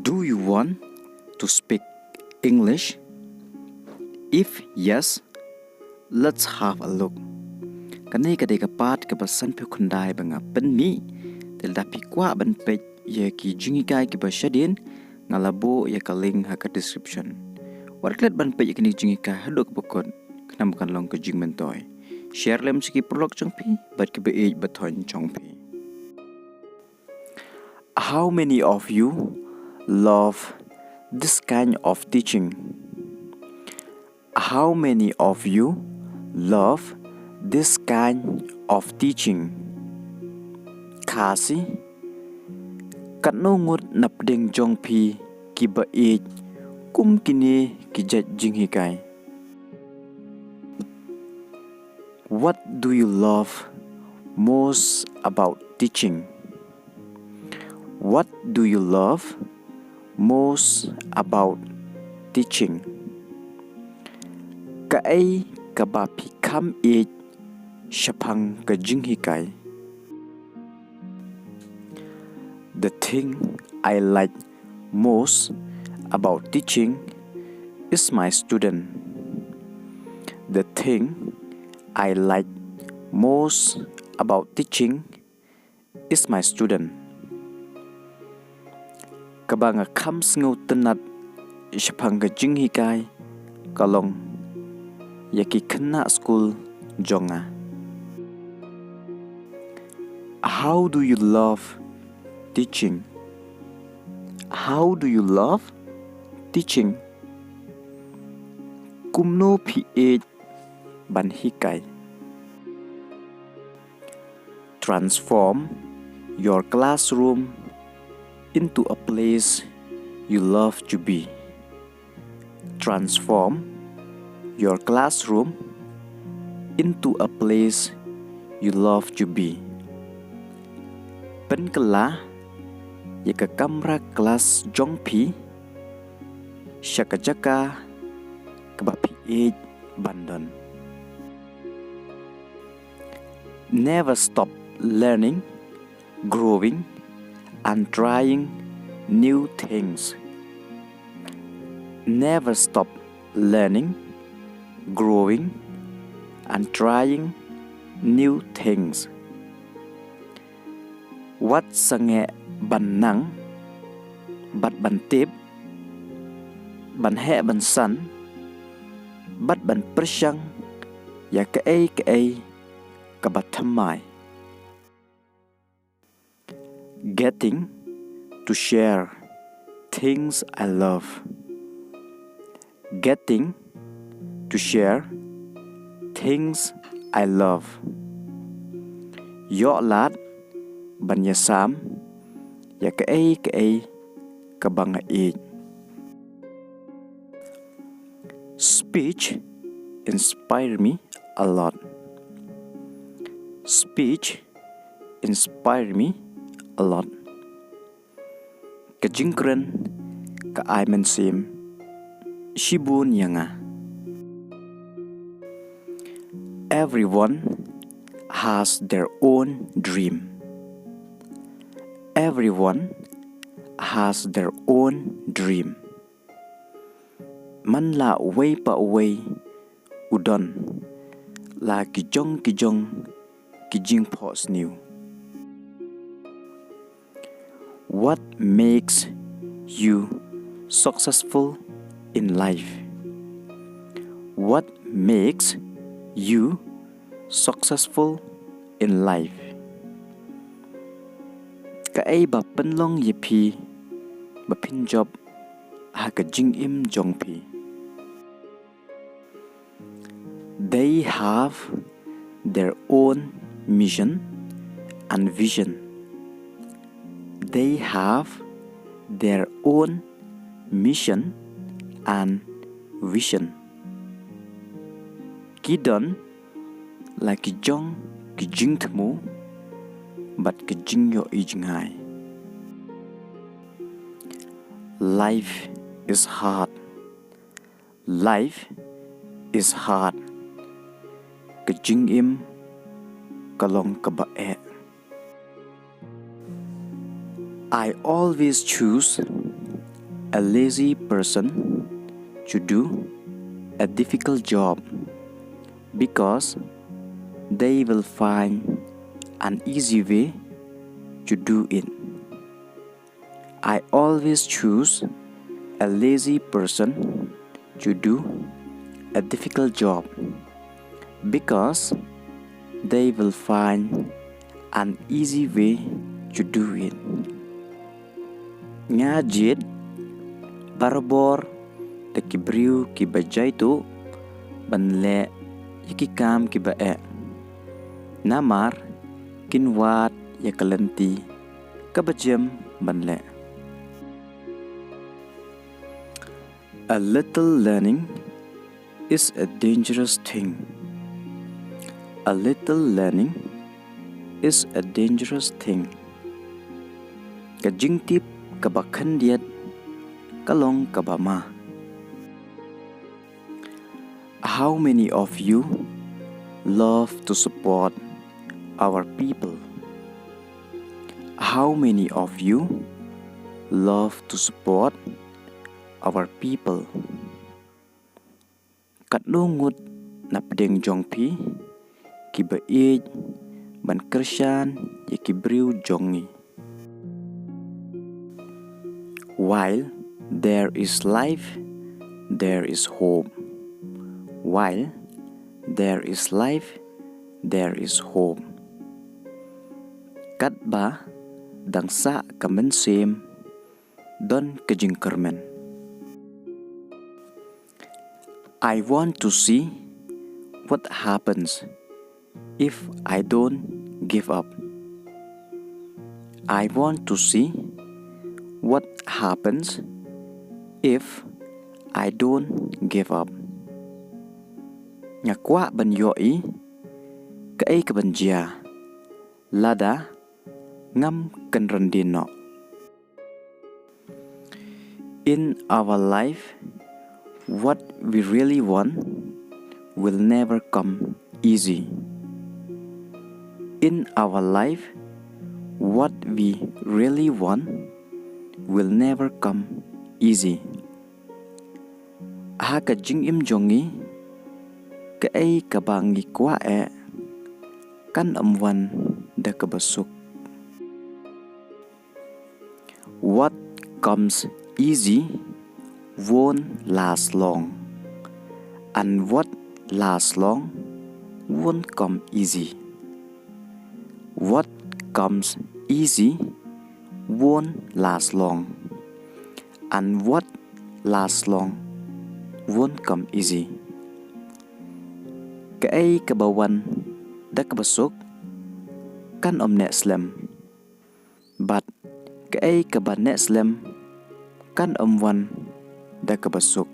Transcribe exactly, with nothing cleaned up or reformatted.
Do you want to speak English? If yes, let's have a look. Kane ka dei ka part kaba sanphew khyndai ba nga pynmih. Te lada phi kwah ban peit ïa ki jinghikai kiba shadien, nga la buh ïa ka link ha ka description. Wat klet ban peit ïa kine ki jinghikai haduh kaba kut, khnang ba kan long ka jingmyntoi. Share lem sha ki paralok jong phi bad kiba ïeit ba thoiñ jong phi. How many of you love this kind of teaching? How many of you love this kind of teaching? Khasi, katno ngut na pdeng jong phi kiba ïeit kum kine ki jait jinghikai? What do you love most about teaching? What do you love most about teaching? Kaei kaba phi kham ïeit shaphang ka jinghikai? The thing I like most about teaching is my student. The thing I like most about teaching is my student. Kaba nga kham sngewtynnat shaphang ka jinghikai ka long ïa ki khynnah skul jong nga. How do you love teaching? How do you love teaching? Kumno phi ïeit ban hikai? Transform your classroom into a place you love to be. Transform your classroom into a place you love to be. Pynkylla ïa ka kamra klas jong phi sha ka jaka kaba phi ïeit ban don. Never stop learning, growing, and trying new things. Never stop learning, growing, and trying new things. Wat sangeh ban nang bad ban tip, ban heh ban san, bad ban pyrshang ïa kaei kaei kaba thymmai. Getting to share things I love. Getting to share things I love. Ïoh lad ban ïasam ïa kaei kaei kaba nga ïeit. Speech inspire me a lot. Speech inspire me a lot. Ka jingkren ka ai mynsiem shibun ïa nga. Everyone has their own dream. Everyone has their own dream. Man la uwei pa uwei u don la ki jong ki jong ki jingphohsniew. What makes you successful in life? What makes you successful in life? Kaei ba pynlong ïa phi ba phin jop ha ka jingim jong phi? They have their own mission and vision. They have their own mission and vision. Ki don la ki jong ki jingthmu bad ki jingïohi jngai. Life is hard. Life is hard. Ka jingim ka long kaba eh. I always choose a lazy person to do a difficult job because they will find an easy way to do it. I always choose a lazy person to do a difficult job because they will find an easy way to do it. Nga jied barabor da ki briew kiba jaituh ban leh ïa ki kam kiba eh, namar kin wad ïa ka lynti kaba jem ban leh. A little learning is a dangerous thing. A little learning is a dangerous thing. Ka jingtip kaba khyndiat ka long kaba ma. How many of you love to support our people? How many of you love to support our people? Katno ngut na pdeng jong phi kiba ïeit ban kyrshan ïa ki briew jong ngi? While there is life, there is hope. While there is life, there is hope. Katba dang sah ka mynsiem, don ka jingkyrmen. I want to see what happens if I don't give up. I want to see what happens if I don't give up. Nga kwah ban ïohi kaei kaban jia lada ngam kynran dien noh. In our life, what we really want will never come easy. In our life, what we really want will never come easy. Ha ka jingim jong ngi, kaei kaba ngi kwah eh kan ym wan da kaba suk. What comes easy won't last long, and what lasts long won't come easy. What comes easy won't last long, and what lasts long won't come easy. Kaei kaba wan da kaba suk kan ym neh slem, bad kaei kaba neh slem kan ym wan da kaba suk.